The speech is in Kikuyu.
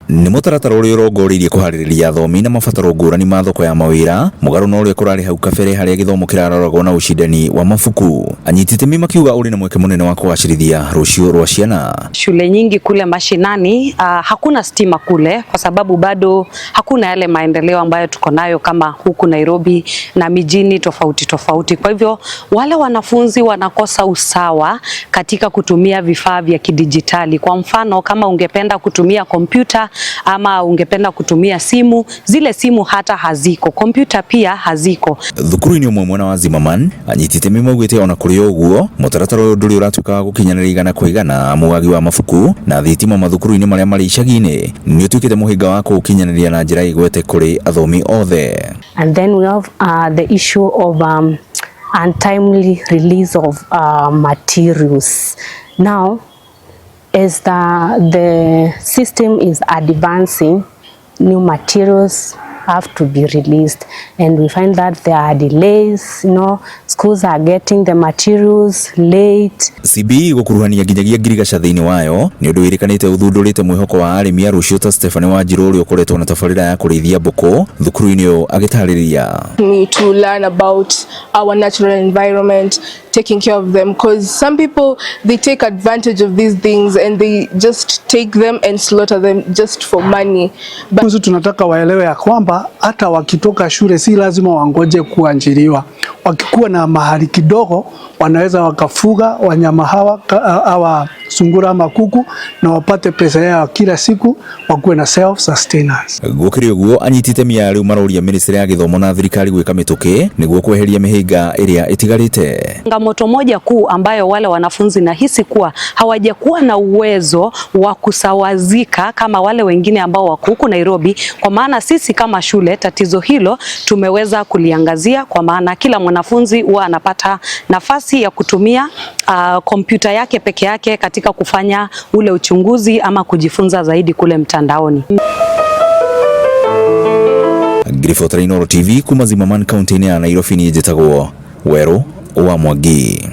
Nĩ mũtaratara ũrĩa ũrongoreirie kũharĩrĩria athomi na mabataro ngũrani ma thoko ya mawĩra, mũgarũ na ũrĩa kũrarĩ hau kabere harĩa gĩthomo kĩraroragwo na ũcindani wa mabuku. Anyiti itemi makiuga ũrĩ na mweke mũnene wa kũgacĩrithia rũciũ rwa ciana. Shule nyingi kule mashinani, hakuna stima kule kwa sababu bado hakuna yale maendeleo ambayo tuko nayo kama huku Nairobi na mijini tofauti tofauti. Kwa hivyo wale wanafunzi wanakosa usawa katika kutumia vifaa vya kidijitali. Kwa mfano, kama ungependa kutumia kompyuta ama ungependa kutumia simu, zile simu hata haziko, kompyuta pia haziko. Thukuru-inĩ ũmwe mwena wa Zimmerman, anyiti itemi maugĩte ona kũrĩ o ũguo mũtaratara ũyũ ndũrĩ ũratuĩka wa gũkinyanĩra igana kwa igana, amu wagi wa mabuku na thitima mathukuru-inĩ marĩa marĩ icagi-inĩ nĩ ũtuĩkĩte mũhĩnga wa kũũkinyanĩria na njĩra ĩgwete kũrĩ athomi othe. And then we have the issue of untimely release of materials. Now, as the system is advancing, new materials have to be released, and we find that there are delays. Schools are getting the materials late. CBE gũkuruhania nginyagia ngirigaca thĩinĩ wayo nĩ ũndũ wĩrĩkanĩte ũthundũrĩte mwĩhoko wa arĩmi a rũciũ ta Stephanie Wanjiru ũrĩa ũkoretwo na tabarĩra ya kũrĩithia mbũkũ thukuru-inĩ ũyũ agĩtarĩria. Me to learn about our natural environment, taking care of them, because some people, they take advantage of these things and they just take them and slaughter them just for money. But Wanafunzi tunataka waelewe ya kwamba hata wakitoka shule si lazima wangoje kuajiriwa. Wakikuwa na mahali kidogo wanaweza wakafuga wanyama hawa, hawa sungura ama kuku na wapate pesa yao kila siku, wakuwe na self sustenance. Gũkĩrĩ ũguo, anyiti itemi aya rĩu maroria ministry ya gĩthomo na thirikari gwĩka mĩtũkĩ nĩguo kweheria mĩhĩnga ĩrĩa ĩtigarĩte. Changamoto moja kuu ambayo wale wanafunzi nahisi kuwa hawajakuwa na uwezo wa kusawazika kama wale wengine ambao wako huku Nairobi, kwa maana sisi kama shule tatizo hilo tumeweza kuliangazia, kwa maana kila mwanafunzi huwa anapata nafasi ya kutumia kompyuta yake peke yake katika kufanya ule uchunguzi ama kujifunza zaidi kule mtandaoni. Ngiribotera Inooro TV kuma Zimmerman kaunti-inĩ ya Nairobi, niĩ njĩtagwo Werũ wa Mwangi.